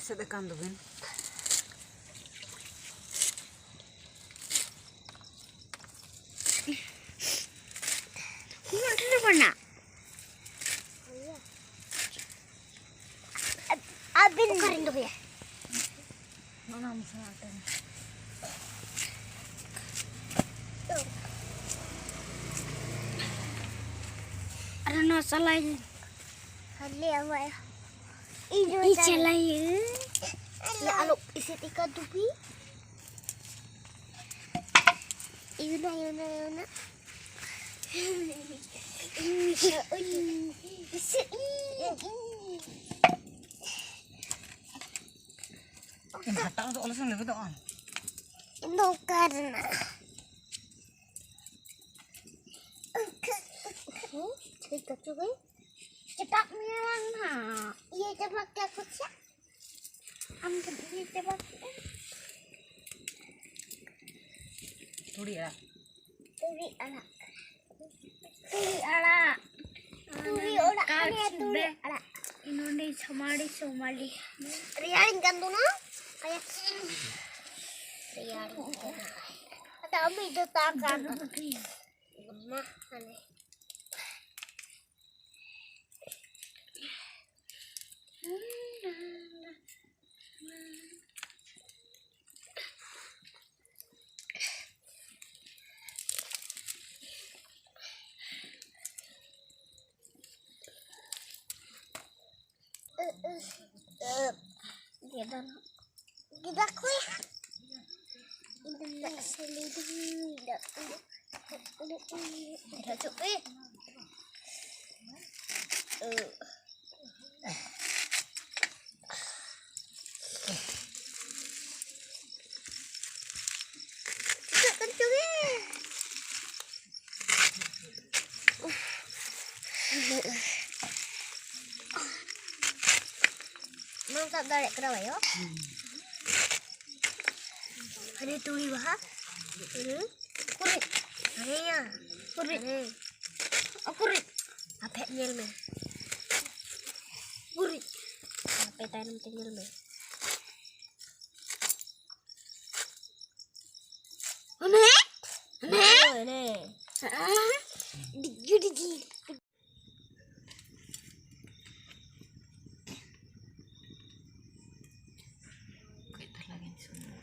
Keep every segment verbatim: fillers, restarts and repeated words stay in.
ᱥᱮᱫ ᱟᱠᱟᱱ ᱫᱚᱵᱤᱱ᱾ ᱩᱱᱟᱹᱜ ᱰᱷᱮᱨ ᱵᱟᱱᱟ᱾ ᱟᱹᱵᱤᱱ ᱚᱠᱟᱨᱮᱧ ᱫᱚᱦᱚᱭᱟ? ᱚᱱᱟ ᱢᱚᱥᱞᱟ ᱟᱴᱟ ᱨᱮ᱾ ᱟᱨ ᱱᱚᱣᱟ ᱥᱟᱞᱟᱭ᱾ ᱦᱟᱞᱮ ᱟᱢᱟᱭ᱾ ᱤᱧ ᱦᱚᱸ ᱤᱧ ᱪᱟᱞᱟᱜ᱾ ᱪᱟᱞᱟᱜ᱾ ᱟᱞᱚ ᱤᱥᱤᱱ ᱤᱠᱟ ᱫᱩᱵᱤ᱾ ᱤᱭᱩᱱᱟ, ᱤᱭᱩᱱᱟ, ᱤᱭᱩᱱᱟ᱾ ᱤᱧ ᱦᱟᱴᱟᱜ ᱨᱮᱫᱚ ᱟᱞᱚ ᱥᱮᱢ ᱞᱮᱵᱮᱫᱚᱜᱼᱟ᱾ ᱤᱧ ᱫᱚ ᱚᱠᱟ ᱨᱮᱱᱟᱜ? ᱪᱮᱫᱟᱜ ᱢᱮᱭᱟ ᱵᱟᱝ ᱱᱟᱦᱟᱜ? ᱤᱭᱟᱹ ᱪᱟᱵᱟ ᱠᱮᱫ ᱠᱚ ᱪᱮᱫ? ᱟᱢ ᱫᱚᱢ ᱤᱭᱟᱹ ᱪᱟᱵᱟ ᱠᱮᱫᱼᱟ᱾ ᱛᱩᱲᱤ ᱟᱲᱟᱜ᱾ ᱛᱩᱲᱤ ᱟᱲᱟᱜ᱾ ᱛᱩᱲᱤ ᱟᱲᱟᱜ᱾ ᱛᱩᱲᱤ ᱟᱲᱟᱜ, ᱠᱟᱴ ᱦᱮᱸ, ᱛᱩᱲᱤ ᱥᱤᱫᱷᱟᱹ᱾ ᱟᱲᱟᱜ᱾ ᱱᱚᱰᱮ ᱪᱷᱟᱢᱟᱲᱤ ᱪᱷᱚᱢᱟᱞᱤ᱾ ᱨᱮᱭᱟᱲᱤᱧ ᱠᱟᱱ ᱫᱚ ᱱᱚᱣᱟ᱾ ᱨᱮᱭᱟᱲᱤᱧ ᱠᱟᱱᱟ᱾ ᱟᱫᱚ ᱟᱢ ᱫᱚ ᱛᱟᱠ ᱠᱟᱱ ᱛᱟᱢᱟ᱾ ᱢᱟ, ᱦᱟᱱᱮ᱾ ᱜᱮᱫᱟ ᱠᱚ᱾ ᱤᱧ ᱫᱚ ᱱᱟᱜ ᱥᱟᱞᱤ ᱫᱚ ᱦᱤᱡᱩᱜ ᱯᱮ᱾ ᱪᱤᱠᱟᱹᱜ ᱠᱟᱱ ᱪᱚᱝ ᱮ? ᱱᱚᱣᱟᱢ ᱥᱟᱵ ᱫᱟᱲᱮᱭᱟᱜ ᱠᱟᱱᱟ ᱵᱟᱭᱳ? ᱦᱟᱱᱮ ᱛᱩᱲᱤ ᱵᱟᱦᱟ᱾ ᱦᱩᱸ᱾ ᱩᱠᱩᱨᱤᱡ? ᱦᱟᱱᱮᱭᱟ᱾ ᱩᱠᱩᱨᱤᱡ? ᱦᱟᱱᱮ᱾ ᱩᱠᱩᱨᱤᱡ? ᱟᱯᱮ ᱧᱮᱞ ᱢᱮ᱾ ᱩᱠᱩᱨᱤᱡ? ᱟᱯᱮ ᱛᱟᱭᱱᱚᱢ ᱛᱮ ᱧᱮᱞ ᱢᱮ᱾ ᱟᱨᱮ᱾ ᱰᱤᱜᱤ ᱰᱤᱜᱤ᱾ ᱠᱟᱹᱡ ᱛᱟᱞᱟᱝ ᱤᱧ ᱥᱩᱱᱩᱢᱟ᱾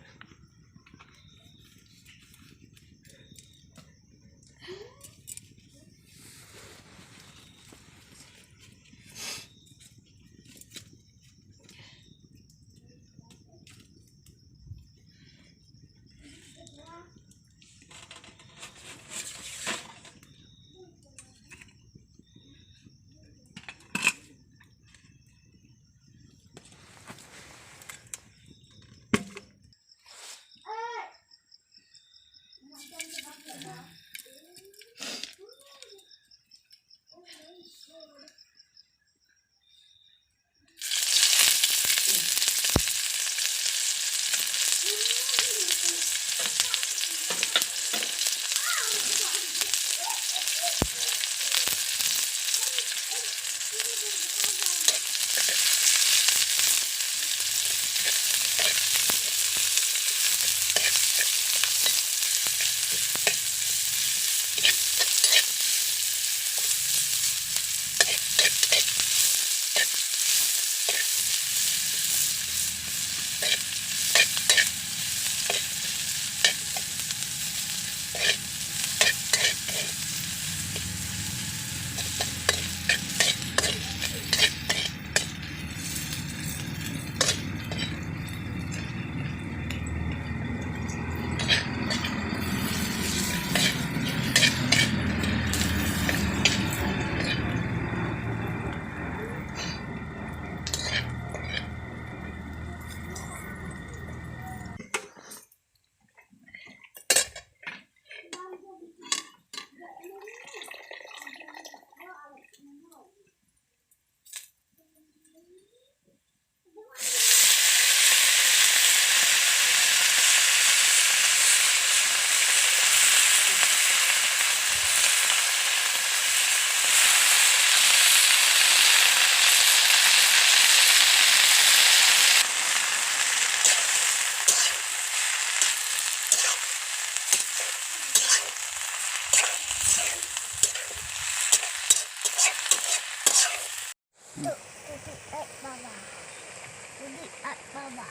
ᱟᱡ ᱵᱟᱵᱟ᱾